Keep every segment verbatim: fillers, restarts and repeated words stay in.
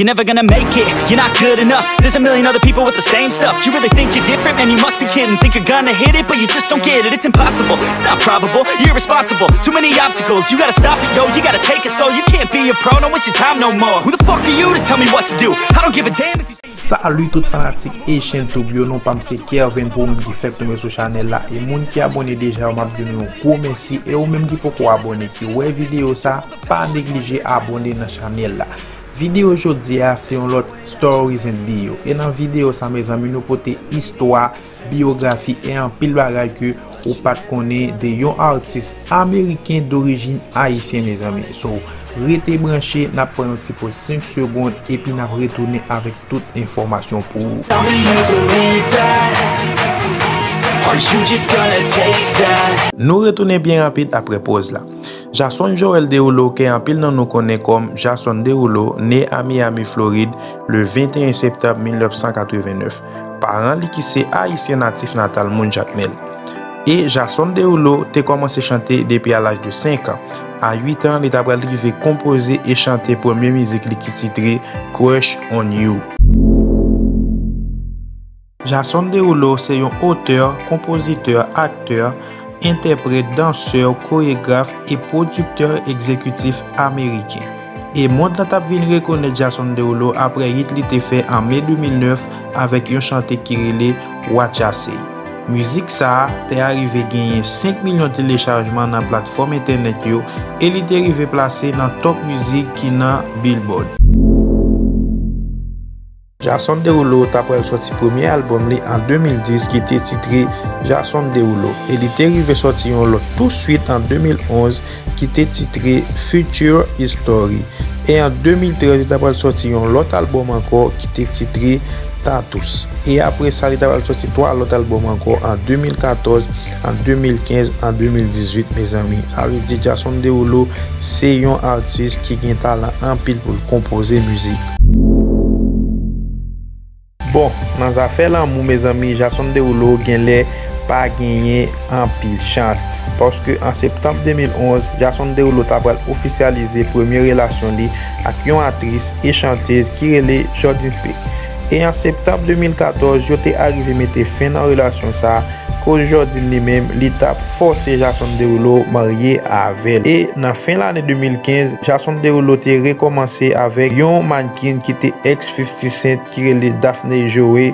You're never gonna make it, you're not good enough. There's a million other people with the same stuff. You really think you're different? Man, you must be kidding. Think you're gonna hit it, but you just don't get it. It's impossible, it's not probable. You're irresponsible, too many obstacles. You gotta stop it, yo, you gotta take it slow. You can't be a pro, don't waste your time no more. Who the fuck are you to tell me what to do? I don't give a damn if you say Salut tout fanatik Haitian Tube yo, non pa m se Kervin pou moun ki fèk tonbe sou chanèl la. E moun ki abòne deja yo, m ap di nou yon gwo mèsi. E ou menm ki poko abòne, ki wè videyo sa, pa neglije abòne nan chanèl la. Videyo jodi a se yon lòt Stories and Bio. E nan videyo sa, mezanmi, nou pote istwa, biyografi e anpil bagay ke ou pa t konnen de yon atis ameriken dorijin ayisyen, mezanmi. So, rete branche, n ap pran yon ti poz senk segonn epi n ap retounen avèk tout enfòmasyon pou ou. Tell me you believe that, or you just gonna take that. Nou retounen byen rapid apre poz la. Jason Joel Derulo, ke anpil nan nou konnen kòm Jason Derulo, ne a Miami, Florid, le venteyen septanm mil nèf san katrevennèf. Paran li ki se ayisyen natif natal moun Jakmèl. E Jason Derulo te kòmanse chante depi a laj de senk an. A uit an, li ta pral rive konpoze e chante premye mizik li ki titre Crush on You. Jason Derulo se yon otè, konpozitè, aktè, entèprèt, dansè, koregraf e pwodiktè egzekitif ameriken. E mond lan t ap vin rekonèt Jason Derulo apre hit li te fè an me de mil nèf avèk yon chante ki rele What Ya Say. Mizik sa a te arive genyen senk milyon telechajman nan platfòm entènèt yo e li te rive plase nan top mizik ki nan Billboard. Jason Derulo ta pral sòti premye albòm li an de mil dis ki te titre Jason Derulo, e li te rive sòti yon lòt touswit an de mil onz ki te titre Future History. E an de mil trèz, li ta pral sòti yon lòt albòm ankò ki te titre Tattoos. E apre sa, li ta pral sòti twa lòt albòm ankò an de mil katòz, an de mil kenz, an de mil dizuit, mezanmi. Sa vle di Jason Derulo se yon atis ki gen talan anpil pou l konpoze mizik. Bon, nan zafè lanmou, mezanmi, Jason Derulo genlè pa genyen anpil chans. Paske an septanm de mil onz, Jason Derulo ta pral ofisyalize premye relasyon li ak yon aktris e chantez ki rele Jordin Peck. E an septanm de mil katòz, yo te arive mete fen nan relasyon sa a, koz Jordin li menm, li t ap fòse Jason Derulo marye avè l. E nan fen lane de mil kenz, Jason Derulo te rekòmanse avèk yon mannken ki te ex fifty Cent ki rele Daphne Joey.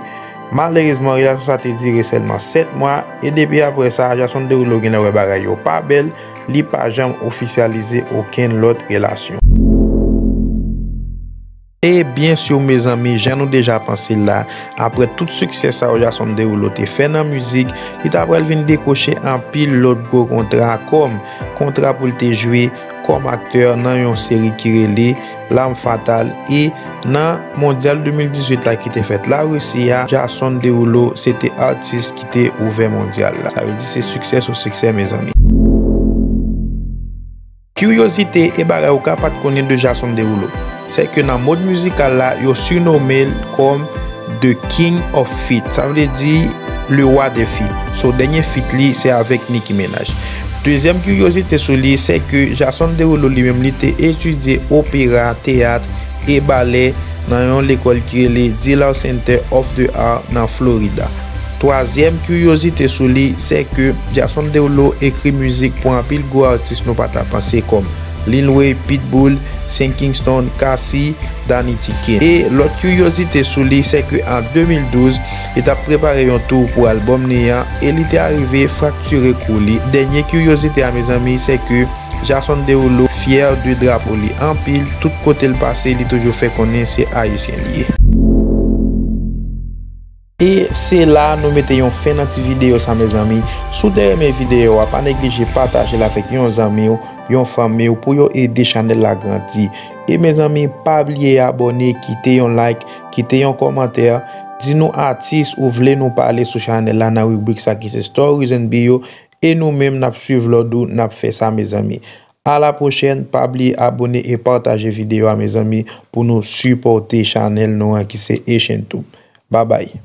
Malerezman, relasyon sa te dire sèlman sèt mwa, e depi apre sa, Jason Derulo genlè wè bagay yo pa bèl, li pa janm ofisyalize okenn lòt relasyon. E byen si, mezanmi, jan nou deja panse l la, apre tout siksè sa yo Jason Derulo te fè nan mizik, li ta pral vin dekwoche anpil lòt gwo kontra, kòm kontra pou l te jwe kòm aktè nan yon seri ki rele L'Arme Fatale, e nan Mondyal de mil dizuit la ki te fèt Larisi a, Jason Derulo se te atis ki te ouvè mondyal la. Sa vle di se siksè sou siksè, mezanmi. Kiryozite e bagay ou ka pa t konnen de Jason Derulo, se ke nan mond mizikal la, yo sirnome l kòm The King of Feat. Sa vle di le roi des feat. So, dènye feat li, se avèk Nicki Minaj. Dezyèm kiryozite sou li, se ke Jason Derulo li menm, li te etidye opera, teyat e balè nan yon lekòl ki rele Dillard Center of the Arts nan Florida. Twazyèm kiryozite sou li, se ke Jason Derulo ekri mizik pou anpil gwo atis nou pa ta panse kòm Lil Wayne, Pitbull, Sean Kingston, Cassie, Danny T K. E lòt kiryozite sou li, se ke an de mil douz, li t ap prepare yon tou pou albòm li an, e li te arive fraktire kou li. Dènye kiryozite a, mezanmi, se ke Jason Derulo fyè de drapo li anpil, tout kote l pase, li toujou fè konnen se ayisyen li ye. E se la nou mete yon fen nan ti videyo sa, mezanmi. Si w te renmen videyo a, pa neglije pataje l avèk yon zanmi w, yon fanmi w, pou yo ede chanèl la grandi. E mezanmi, pa bliye abòne, kite yon like, kite yon kòmantè, di nou atis ou vle nou pale sou chanèl la nan ribrik sa ki se Stories and Bio, e nou menm n ap swiv lòd ou, n ap fè sa, mezanmi. A la pwochèn, pa bliye abòne e pataje videyo a, mezanmi, pou nou sipòte chanèl nou an ki se Haitian Tube. Babay.